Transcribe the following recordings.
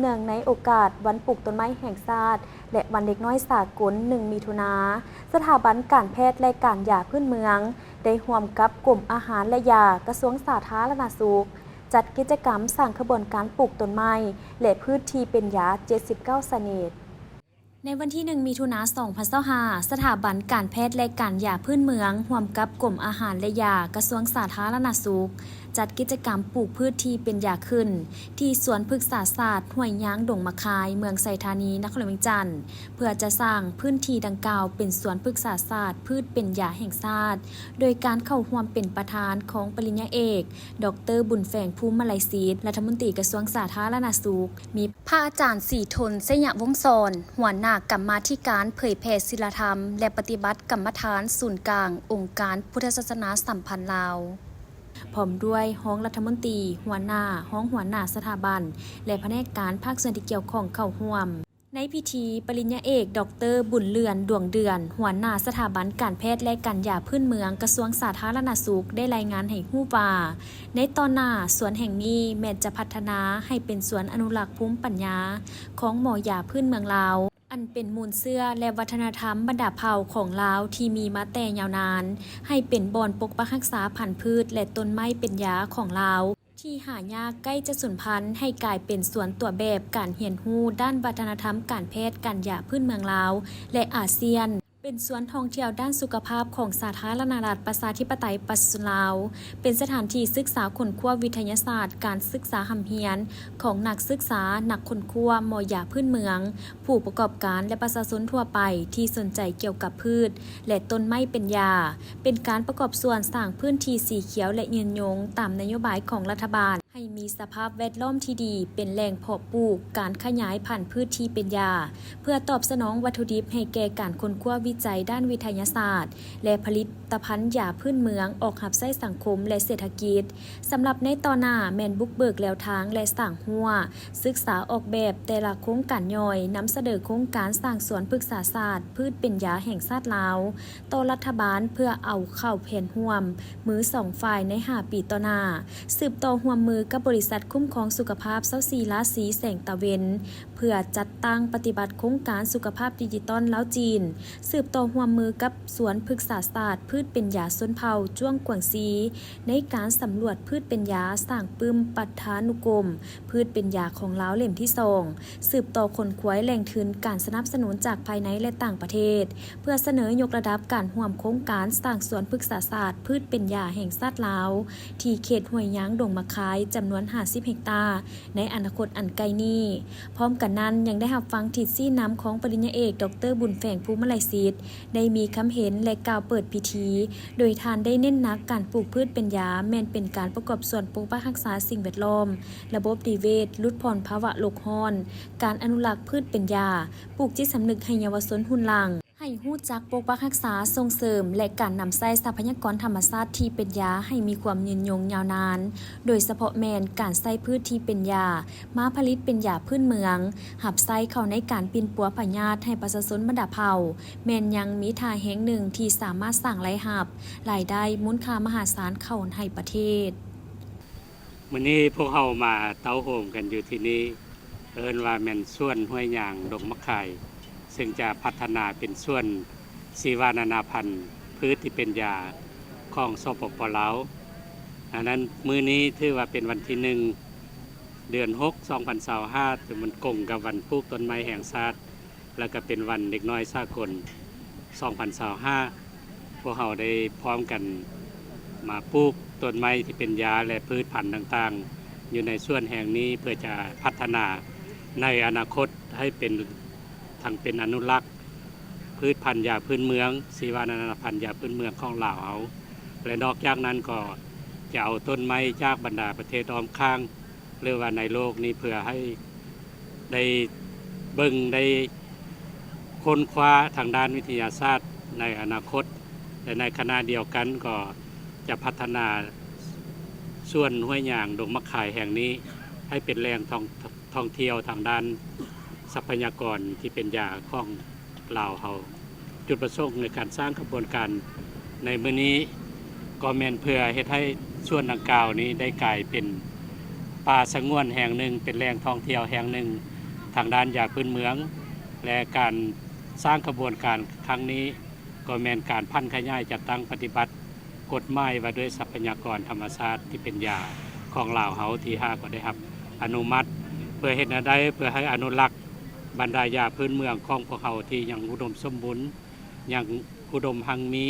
ເນື່ອງໃນໂອກາດວັນປູກຕົ້ນໄມ້ແຫ່ງຊາດ ແລະ ວັນເດັກນ້ອຍສາກົນ ໜຶ່ງ ມິຖຸນາ, ສະຖາບັນການແພດ ແລະ ການຢາພື້ນເມືອງ ໄດ້ຮ່ວມກັບກົມອາຫານ ແລະ ຢາ ກະຊວງສາທາລະນະສຸກ ຈັດກິດຈະກຳສ້າງຂະບວນການປູກຕົ້ນໄມ້ ແລະ ພືດທີ່ເປັນຢາ ເຈັດສິບເກົ້າຊະນິດ. ໃນວັນທີ ໜຶ່ງ ມິຖຸນາ ສອງພັນຊາວຫ້າ, ສະຖາບັນການແພດ ແລະ ການຢາພື້ນເມືອງ ຮ່ວມກັບກົມອາຫານ ແລະ ຢາ ກະຊວງສາທາລະນະສຸກ ຈັດກິດຈະກຳປູກພືດທີ່ເປັນຢາຂຶ້ນ ທີ່ສວນພຶກສາສາດຫ້ວຍຍາງດົງໝາກຄາຍ ເມືອງໄຊທານີ ນະຄອນຫຼວງວຽງຈັນ ເພື່ອຈະສ້າງພື້ນທີ່ດັ່ງກ່າວເປັນສວນພຶກສາສາດພືດເປັນຢາແຫ່ງຊາດ ໂດຍການເຂົ້າຮ່ວມເປັນປະທານຂອງປະລິນຍາເອກ ດອກເຕີ ບຸນແຝງ ພູມມະໄລສິດ ລັດຖະມົນຕີກະຊວງສາທາລະນະສຸກ, ມີພະອາຈານ ສີທົນ ໄຊຍະວົງສອນ ຫົວໜ້າກຳມາທິການເຜີຍແຜ່ສິລະທຳ ແລະ ປະຕິບັດກຳມະຖານສູນກາງອົງການພຸດທະສາສະໜາສຳພັນລາວ, ພ້ອມດ້ວຍຮອງລັດຖະມົນຕີ, ຫົວໜ້າ, ຮອງຫົວໜ້າສະຖາບັນ ແລະ ພະແນກການພາກສ່ວນທີ່ກ່ຽວຂ້ອງເຂົ້າຮ່ວມ. ໃນພິທີ, ປະລິນຍາເອກ ດອກເຕີ ບຸນເຫຼືອນ ດວງເດືອນ ຫົວໜ້າສະຖາບັນການແພດ ແລະ ການຢາພື້ນເມືອງ ກະຊວງສາທາລະນະສຸກ ໄດ້ລາຍງານໃຫ້ຮູ້ວ່າ, ໃນຕໍ່ໜ້າ, ສວນແຫ່ງນີ້ແມ່ນຈະພັດທະນາໃຫ້ເປັນສວນອະນຸລັກພູມປັນຍາຂອງໝໍຢາພື້ນເມືອງລາວ, ອັນເປັນມູນເຊື້ອ ແລະ ວັດທະນະທຳບັນດາເຜົ່າຂອງລາວທີ່ມີມາແຕ່ຍາວນານ, ໃຫ້ເປັນບ່ອນປົກປັກຮັກສາພັນພືດ ແລະ ຕົ້ນໄມ້ເປັນຢາຂອງລາວ ທີ່ຫາຍາກໃກ້ຈະສູນພັນ ໃຫ້ກາຍເປັນສວນຕົວແບບການຮຽນຮູ້ດ້ານວັດທະນະທຳການແພດການຢາພື້ນເມືອງລາວ ແລະ ອາຊຽນ, ເປັນສວນທ່ອງທ່ຽວດ້ານສຸຂະພາບຂອງສາທາລະນະລັດປະຊາທິປະໄຕປະຊາຊົນລາວ, ເປັນສະຖານທີ່ສຶກສາຄົ້ນຄວ້າວິທະຍາສາດການສຶກສາຮ່ຳຮຽນຂອງນັກສຶກສາ, ນັກຄົ້ນຄວ້າ, ໝໍຢາພື້ນເມືອງ, ຜູ້ປະກອບການ ແລະ ປະຊາຊົນທົ່ວໄປທີ່ສົນໃຈກ່ຽວກັບພືດ ແລະ ຕົ້ນໄມ້ເປັນຢາ, ເປັນການປະກອບສ່ວນສ້າງພື້ນທີ່ສີຂຽວ ແລະ ຍືນຍົງຕາມນະໂຍບາຍຂອງລັດຖະບານ ໃຫ້ມີສະພາບແວດລ້ອມທີ່ດີ ເປັນແຫຼ່ງເພາະປູກ, ການຂະຫຍາຍພັນພືດທີ່ເປັນຢາ ເພື່ອຕອບສະໜອງວັດຖຸດິບໃຫ້ແກ່ການຄົ້ນຄວ້າວິໄຈດ້ານວິທະຍາສາດ ແລະ ຜະລິດຕະພັນຢາພື້ນເມືອງອອກຮັບໃຊ້ສັງຄົມ ແລະ ເສດຖະກິດ. ສຳລັບໃນຕໍ່ໜ້າແມ່ນບຸກເບີກແນວທາງ ແລະ ສ້າງຮົ້ວສຶກສາອອກແບບແຕ່ລະໂຄງການຍ່ອຍ, ນຳສະເໜີໂຄງການສ້າງສວນພຶກສາສາດພືດເປັນຢາແຫ່ງຊາດລາວ ຕໍ່ລັດຖະບານ ເພື່ອເອົາເຂົ້າແຜນຮ່ວມມືສອງຝ່າຍໃນຫ້າປີຕໍ່ໜ້າ, ສືບຕໍ່ຮ່ວມມືກັບບໍລິສັດຄຸ້ມຄອງສຸຂະພາບຊາວສີ່ລາສີແສງຕາເວັນ ເພື່ອຈັດຕັ້ງປະຕິບັດໂຄງການສຸຂະພາບດິຈິຕອນລາວ-ຈີນ, ສືບຕໍ່ຮ່ວມມືກັບສວນພຶກສາສາດພືດເປັນຢາຊົນເຜົ່າຈ້ວງກວາງຊີ ໃນການສຳຫຼວດພືດເປັນຢາ, ສ້າງປຶ້ມປະທານຸກົມ ພືດເປັນຢາຂອງລາວເຫຼັ້ມທີສອງ, ສືບຕໍ່ຂົນຂວາຍແຫຼ່ງທຶນການສະໜັບສະໜູນຈາກພາຍໃນ ແລະ ຕ່າງປະເທດ ເພື່ອສະເໜີຍົກລະດັບການຮ່ວມໂຄງການສ້າງສວນພຶກສາສາດພືດເປັນຢາແຫ່ງຊາດລາວ ທີ່ເຂດຫ້ວຍຍາງດົງໝາກຄາຍ ຈຳນວນຫ້າສິບເຮັກຕາ ໃນອະນາຄົດອັນໃກ້ນີ້. ພ້ອມກັນນັ້ນ ຍັງໄດ້ຮັບຟັງທິດຊີ້ນຳຂອງປະລິນຍາເອກ ດອກເຕີ ບຸນແຝງ ພູມມະໄລສິດ ໄດ້ມີຄຳເຫັນ ແລະ ກ່າວເປີດພິທີ, ໂດຍທ່ານໄດ້ເນັ້ນໜັກການປູກພືດເປັນຢາແມ່ນເປັນການປະກອບສ່ວນປົກປັກຮັກສາສິ່ງແວດລ້ອມ, ລະບົບນິເວດ, ຫຼຸດຜ່ອນພາວະໂລກຮ້ອນ, ການອະນຸລັກພືດເປັນຢາ, ປູກຈິດສຳນຶກໃຫ້ເຍົາວະຊົນຮຸ່ນຫຼັງ ໃຫ້ຮູ້ຈັກປົກປັກຮັກສາ, ສົ່ງເສີມ ແລະ ການນຳໃຊ້ຊັບພະຍາກອນທຳມະຊາດທີ່ເປັນຢາໃຫ້ມີຄວາມຍືນຍົງຍາວນານ, ໂດຍສະເພາະແມ່ນການໃຊ້ພືດທີ່ເປັນຢາ ມາຜະລິດເປັນຢາພື້ນເມືອງ, ຮັບໃຊ້ເຂົ້າໃນການປິ່ນປົວພະຍາດໃຫ້ປະຊາຊົນບັນດາເຜົ່າ, ແມ່ນຍັງມີທ່າແຮງໜຶ່ງທີ່ສາມາດສ້າງລາຍຮັບ, ລາຍໄດ້ມູນຄ່າມະຫາສານເຂົ້າໃຫ້ປະເທດ. ມື້ນີ້ພວກເຮົາມາເຕົ້າໂຮມກັນຢູ່ທີ່ນີ້, ເອີ້ນວ່າແມ່ນສວນຫ້ວຍຍາງດົງໝາກຄາຍ, ເຊິ່ງຈະພັດທະນາເປັນສວນຊີວະນານາພັນພືດທີ່ເປັນຢາຂອງ ສປປ ລາວ. ອັນນັ້ນ ມື້ນີ້ຖືວ່າເປັນວັນທີໜຶ່ງ ເດືອນຫົກ ສອງພັນຊາວຫ້າ ທີ່ມັນກົງກັບວັນປູກຕົ້ນໄມ້ແຫ່ງຊາດ ແລະ ກະເປັນວັນເດັກນ້ອຍສາກົນ ສອງພັນຊາວຫ້າ ພວກເຮົາໄດ້ພ້ອມກັນມາປູກຕົ້ນໄມ້ທີ່ເປັນຢາ ແລະ ພືດພັນຕ່າງໆ ຢູ່ໃນສວນແຫ່ງນີ້ ເພື່ອຈະພັດທະນາໃນອະນາຄົດໃຫ້ເປັນ ທັງເປັນອະນຸລັກພືດພັນຢາພື້ນເມືອງ, ຊີວະນານາພັນຢາພື້ນເມືອງຂອງລາວເຮົາ ແລະ ນອກຈາກນັ້ນກໍຈະເອົາຕົ້ນໄມ້ຈາກບັນດາປະເທດອ້ອມຂ້າງ ຫຼືວ່າໃນໂລກນີ້ ເພື່ອໃຫ້ໄດ້ເບິ່ງ ໄດ້ຄົ້ນຄວ້າທາງດ້ານວິທະຍາສາດໃນອະນາຄົດ ແລະ ໃນຂະນະດຽວກັນກໍຈະພັດທະນາສວນຫ້ວຍຍາງດົງໝາກຄາຍແຫ່ງນີ້ ໃຫ້ເປັນແຫຼ່ງທ່ອງ ທ່ອງທ່ຽວທາງດ້ານຊັບພະຍາກອນທີ່ເປັນຢາຂອງ ລາວເຮົາ. ຈຸດປະສົງໃນການສ້າງຂະບວນການໃນມື້ນີ້ ກໍແມ່ນເພື່ອເຮັດໃຫ້ສວນດັ່ງກ່າວນີ້ໄດ້ກາຍເປັນປ່າສະຫງວນແຫ່ງໜຶ່ງ, ເປັນແຫຼ່ງທ່ອງທ່ຽວແຫ່ງໜຶ່ງ, ທາງດ້ານຢາພື້ນເມືອງ ແລະ ການສ້າງຂະບວນການຄັ້ງນີ້ ກໍແມ່ນການຜັນຂະຫຍາຍຈັດຕັ້ງປະຕິບັດກົດໝາຍວ່າດ້ວຍຊັບພະຍາກອນທຳມະຊາດທີ່ເປັນຢາຂອງລາວເຮົາ ທີ່ຫາກໍໄດ້ຮັບອະນຸມັດ ເພື່ອເຮັດແນວໃດເພື່ອໃຫ້ອະນຸລັກບັນດາຢາພື້ນເມືອງຂອງພວກເຮົາທີ່ຍັງອຸດົມສົມບູນ ຍັງອຸດົມຮັ່ງມີ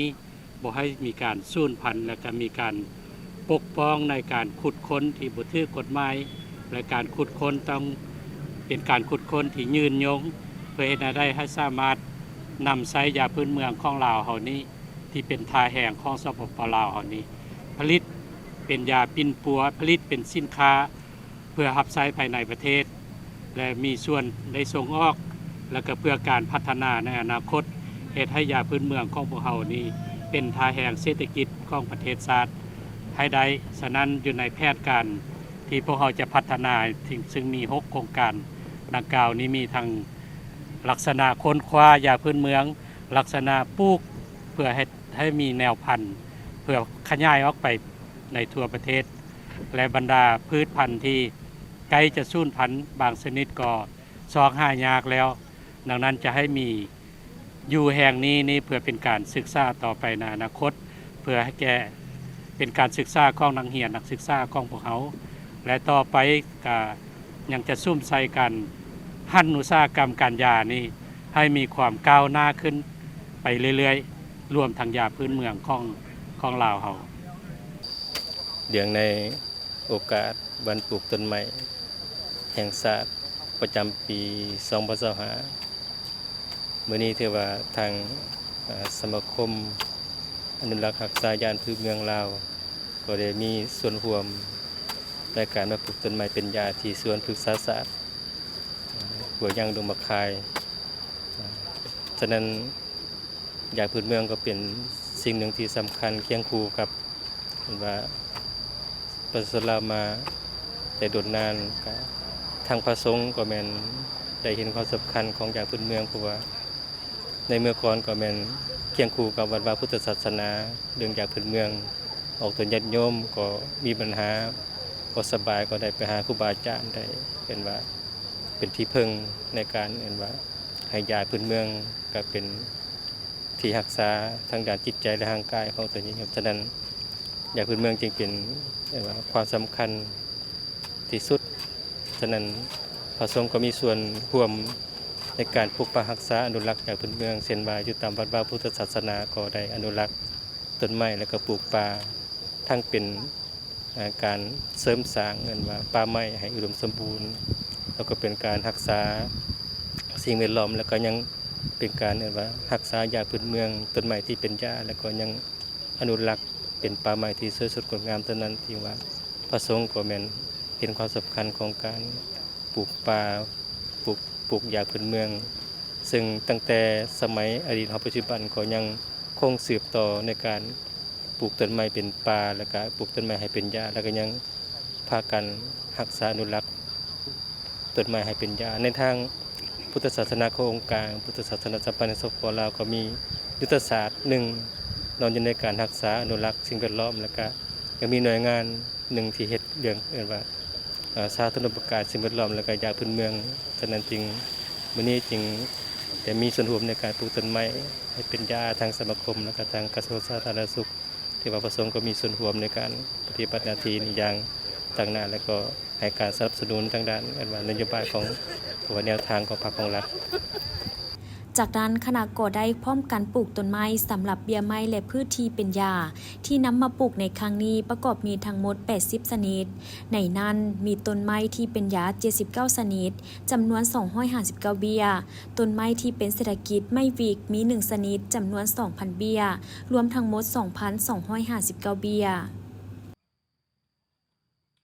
ບໍ່ໃຫ້ມີການສູນພັນ ແລະ ກະມີການປົກປ້ອງໃນການຂຸດຄົ້ນທີ່ບໍ່ຖືກກົດໝາຍ ແລະ ການຂຸດຄົ້ນຕ້ອງເປັນການຂຸດຄົ້ນທີ່ຍືນຍົງ ເພື່ອເຮັດໃຫ້ໄດ້ ໃຫ້ສາມາດນຳໃຊ້ຢາພື້ນເມືອງຂອງລາວເຮົານີ້ ທີ່ເປັນທ່າແຮງຂອງ ສປປ ລາວເຮົານີ້ ຜະລິດເປັນຢາປິ່ນປົວ ຜະລິດເປັນສິນຄ້າ ເພື່ອຮັບໃຊ້ພາຍໃນປະເທດ ແລະ ມີສ່ວນໄດ້ສົ່ງອອກ ແລະ ກະເພື່ອການພັດທະນາໃນອະນາຄົດ ເຮັດໃຫ້ຢາພື້ນເມືອງຂອງພວກເຮົານີ້ ເປັນທ່າແຮງເສດຖະກິດຂອງປະເທດຊາດໃຫ້ໄດ້. ສະນັ້ນ ຢູ່ໃນແຜນການທີ່ພວກເຮົາຈະພັດທະນາ ຊຶ່ງ ຊຶ່ງມີຫົກໂຄງການດັ່ງກ່າວນີ້ ມີທັງລັກສະນະຄົ້ນຄວ້າຢາພື້ນເມືອງ, ລັກສະນະປູກເພື່ອເຮັດໃຫ້ມີແນວພັນ ເພື່ອຂະຫຍາຍອອກໄປໃນທົ່ວປະເທດ ແລະ ບັນດາພືດພັນທີ່ໃກ້ຈະສູນພັນບາງຊະນິດກໍຊອກຫາຍາກແລ້ວ. ດັ່ງນັ້ນຈະໃຫ້ມີຢູ່ແຫ່ງນີ້ນີ້ ເພື່ອເປັນການສຶກສາຕໍ່ໄປໃນອະນາຄົດ ເພື່ອໃຫ້ແກ່ ເປັນການສຶກສາຂອງນັກຮຽນນັກສຶກສາຂອງພວກເຮົາ ແລະ ຕໍ່ໄປກະຍັງຈະສຸມໃສ່ການຫັນອຸດສາຫະກຳການຢານີ້ ໃຫ້ມີຄວາມກ້າວໜ້າຂຶ້ນໄປເລື້ອຍໆ ລວມທັງຢາພື້ນເມືອງຂອງ ຂອງລາວເຮົາ. ເນື່ອງໃນໂອກາດວັນປູກຕົ້ນໄມ້ແຫ່ງຊາດປະຈຳປີສອງພັນຊາວຫ້າ ມື້ນີ້ຖືວ່າທາງ ເອີ່ ສະມາຄົມອະນຸລັກຮັກສາຢາພື້ນເມືອງລາວ ກໍໄດ້ມີສ່ວນຮ່ວມໃນການມາປູກຕົ້ນໄມ້ເປັນຢາທີ່ສວນພຶກສາສາດ ເອີ່ ຫ້ວຍຍາງດົງໝາກຄາຍ. ເອີ່ ສະນັ້ນ ຢາພື້ນເມືອງກໍເປັນສິ່ງໜຶ່ງທີ່ສຳຄັນຄຽງຄູ່ກັບ ເຫັນວ່າປະຊາຊົນລາວມາແຕ່ດົນນານ ກະທາງພະສົງກໍແມ່ນໄດ້ເຫັນຄວາມສຳຄັນຂອງຢາພື້ນເມືອງ ເພາະວ່າໃນເມື່ອກ່ອນກໍແມ່ນຄຽງຄູ່ກັບວັດວາພຸດທະສາສະໜາ ເລື່ອງຢາພື້ນເມືອງ ອອກຕົນຍາດໂຍມກໍມີບັນຫາ ບໍ່ສະບາຍ ກໍໄດ້ໄປຫາຄູບາອາຈານ ໄດ້ເປັນວ່າເປັນທີ່ເພິ່ງໃນການ ເອີ້ນວ່າ ໃຫ້ຢາພື້ນເມືອງ ກະເປັນທີ່ຮັກສາທາງດ້ານຈິດໃຈ ແລະ ຮ່າງກາຍຂອງຕົນເອງ. ສະນັ້ນ ຢາພື້ນເມືອງຈຶ່ງເປັນ ເອີ້ນວ່າ ຄວາມສຳຄັນທີ່ສຸດ. ສະນັ້ນ ພະສົງກໍມີສ່ວນຮ່ວມໃນການປົກປັກຮັກສາອະນຸລັກຢາພື້ນເມືອງ ເຊັ່ນວ່າ ຢູ່ຕາມວັດວາພຸດທະສາສະໜາ ກໍໄດ້ອະນຸລັກຕົ້ນໄມ້ ແລະ ກໍປູກປ່າ ທັງເປັນ ອາ ການເສີມສ້າງ ເອີ້ນວ່າ ປ່າໄມ້ໃຫ້ອຸດົມສົມບູນ ແລ້ວກໍເປັນການຮັກສາສິ່ງແວດລ້ອມ ແລ້ວກໍຍັງເປັນການ ເອີ້ນວ່າ ຮັກສາຢາພື້ນເມືອງ ຕົ້ນໄມ້ທີ່ເປັນຢາ ແລ້ວກໍຍັງອະນຸລັກເປັນປ່າໄມ້ທີ່ສວຍສົດງົດງາມ. ສະນັ້ນ ຖືວ່າພະສົງກໍແມ່ນເຫັນຄວາມສຳຄັນຂອງການປູກປ່າ ປູກ ປູກຢາພື້ນເມືອງ ເຊິ່ງຕັ້ງແຕ່ສະໄໝອະດີດຮອດປັດຈຸບັນ ກໍຍັງຄົງສືບຕໍ່ໃນການ ປູກຕົ້ນໄມ້ເປັນປ່າ ແລ້ວກະປູກຕົ້ນໄມ້ໃຫ້ເປັນຢາ ແລ້ວກະຍັງພາກັນຮັກສາອະນຸລັກຕົ້ນໄມ້ໃຫ້ເປັນຢາ. ໃນທາງພຸດທະສາສະໜາຂອງອົງການພຸດທະສາສະໜາສຳພັນແຫ່ງ ສປປ ລາວ ກໍມີຍຸດທະສາດໜຶ່ງ ເນາະ ຢູ່ໃນການຮັກສາອະນຸລັກສິ່ງແວດລ້ອມ ແລ້ວກະຍັງມີໜ່ວຍງານໜຶ່ງທີ່ເຮັດເລື່ອງ ເອີ້ນວ່າ ເອີ່ ສາທາລະນະປະໂຍດ ສິ່ງແວດລ້ອມ ແລ້ວກະຢາພື້ນເມືອງ. ສະນັ້ນຈຶ່ງ ມື້ນີ້ຈຶ່ງໄດ້ມີສ່ວນຮ່ວມໃນການປູກຕົ້ນໄມ້ໃຫ້ເປັນຢາ ທາງສະມາຄົມ ແລ້ວກະທາງກະຊວງສາທາລະນະສຸກ ທີ່ວ່າພະສົງກໍມີສ່ວນຮ່ວມໃນການປະຕິບັດໜ້າທີ່ນີ້ຢ່າງຕັ້ງໜ້າ ແລະ ກໍໃຫ້ການສະໜັບສະໜູນທາງດ້ານ ອັນວ່ານະໂຍບາຍຂອງ ຫຼືວ່າແນວທາງຂອງພັກຂອງລັດ. ຈາກນັ້ນ ຄະນະກໍໄດ້ພ້ອມກັນປູກຕົ້ນໄມ້ສຳລັບເບ້ຍໄມ້ ແລະ ພືດທີ່ເປັນຢາ ທີ່ນຳມາປູກໃນຄັ້ງນີ້ ປະກອບມີທັງໝົດແປດສິບຊະນິດ. ໃນນັ້ນ ມີຕົ້ນໄມ້ທີ່ເປັນຢາເຈັດສິບເກົ້າຊະນິດ ຈຳນວນສອງຮ້ອຍຫ້າສິບເກົ້າເບ້ຍ, ຕົ້ນໄມ້ທີ່ເປັນເສດຖະກິດໄມ້ວິກມີໜຶ່ງຊະນິດ ຈຳນວນສອງພັນເບ້ຍ, ລວມທັງໝົດສອງພັນສອງຮ້ອຍຫ້າສິບເກົ້າເບ້ຍ.